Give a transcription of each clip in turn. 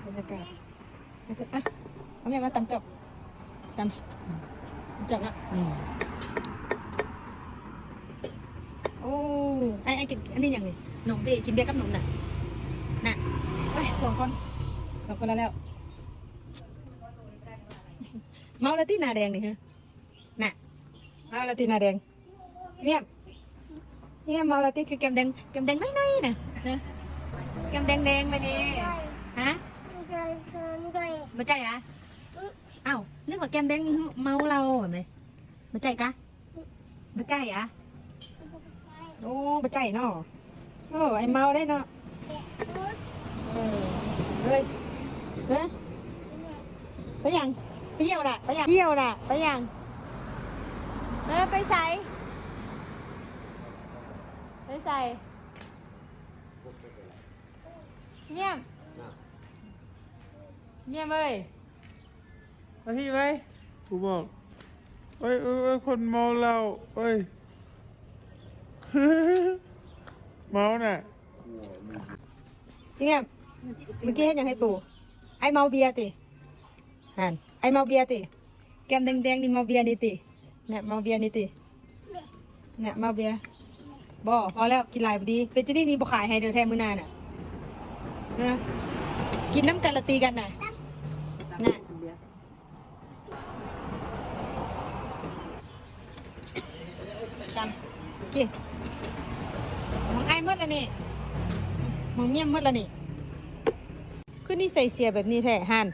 ບັນຍາກາດ ມາເສັດ ອ່ະ ເອົາແມ່ມາຕຳຈອກ ຕຳ ຕຳຈອກເນາະ ອືມ ໂອ້ ອ້າຍ ອ້າຍກິນອັນນີ້ຫຍັງນີ້? ນົມຕິ ກິນເບຍກັບນົມນະ ນະ ໄປ ສອງຄົນ ສອງຄົນແລ້ວ ແລ້ວ ເມົາແລ້ວຕິ ໜ້າແດງນີ້ ຮະ ນະ ເມົາແລ້ວຕິ ໜ້າແດງ ງຽບ ງຽບ ເມົາແລ້ວຕິ ຄືແກ້ມແດງ ແກ້ມແດງໜ້ອຍໆນະ ຮະ ແກ້ມແດງໆ ບາດນີ້ ຮະ ບໍ່ໃຈ້ຫວາ? ອ້າວ ນຶກວ່າແກ້ມແດງເມົາເຫຼົ້າຫັ້ນແມ ບໍ່ໃຈ້ກະ? ບໍ່ໃຈ້ຫວາ? ໂອ້ ບໍ່ໃຈ້ເນາະ ໂອ້ ໄອ້ເມົາໄດ໋ເນາະ ເອີ ເອີຍ ຮະ ໄປຫຍັງ? ໄປຢ້ຽວລະ ໄປຫຍັງ? ຢ້ຽວລະ ໄປຫຍັງ? ເອີ ໄປໃສ? ໄປໃສ? ງຽບ ງຽບເອີຍ ມາພີ້ໄວ້ ກູບອກ ໂອ້ຍ ໂອ້ຍ ໂອ້ຍ ຄົນເມົາເຫຼົ້າ ໂອ້ຍ ເມົານະ ງຽບ ເມື່ອກີ້ເຮັດຫຍັງໃຫ້ປູ? ອ້າຍເມົາເບຍຕິ? ຫັ້ນ ອ້າຍເມົາເບຍຕິ? ແກ້ມແດງໆນີ້ເມົາເບຍນີ້ຕິ? ແນະ ເມົາເບຍນີ້ຕິ? ແນະ ເມົາເບຍ ບໍ່ ພໍແລ້ວ ກິນຫຼາຍບໍ່ດີ ເປັນຈັ່ງນີ້ນີ້ບໍ່ຂາຍໃຫ້ເດີແທ້ມື້ໜ້ານະ ຮະ ກິນນຳກັນລະຕີກັນນະ ນະ ຕຳ ກິນ ຂອງອ້າຍໝົດລະນີ້ ຂອງງຽບໝົດລະນີ້ ຄືນິໄສເສຍແບບນີ້ແທ້ ຫັ້ນ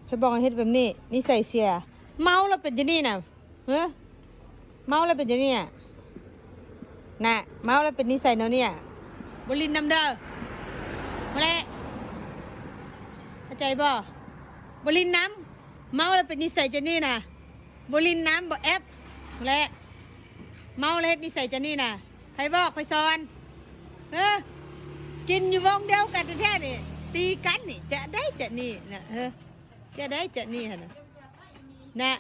ໃຜບອກໃຫ້ເຮັດແບບນີ້ ນິໄສເສຍ ເມົາແລ້ວເປັນຈັ່ງນີ້ນະ ເອີ ເມົາແລ້ວເປັນຈັ່ງນີ້ອະ ນະ ເມົາແລ້ວເປັນນິໄສແນວນີ້ອະ ບໍ່ຫຼິ້ນນຳເດີ ມາແຫຼະ ເຂົ້າໃຈບໍ່? ບໍ່ຫຼິ້ນນຳ ເມົາແລ້ວເປັນນິໄສຈັ່ງນີ້ນະ ບໍ່ຫຼິ້ນນຳ ບໍ່ແອັບ ມາແຫຼະ ເມົາແລ້ວເຮັດນິໄສຈັ່ງນີ້ນະ ໃຜບອກ ໃຜສອນ? ເອີ ກິນຢູ່ວົງດຽວກັນແທ້ໆນີ້ ຕີກັນນີ້ ຈະໄດ້ຈະນີ້ນະ ເອີ ຈະໄດ້ຈະນີ້ຫັ້ນນະ ນະ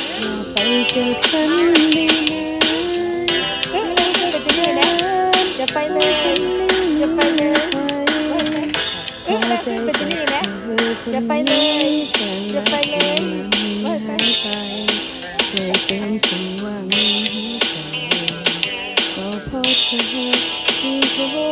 ເອີ ເປັນຈັ່ງນີ້ແຫຼະ ຢ່າໄປເລີຍ ຢ່າໄປເລີຍ ເອີ ເປັນຈັ່ງນີ້ແຫຼະ ຢ່າໄປເລີຍ ຢ່າໄປເລີຍ ໄປ ໄປ.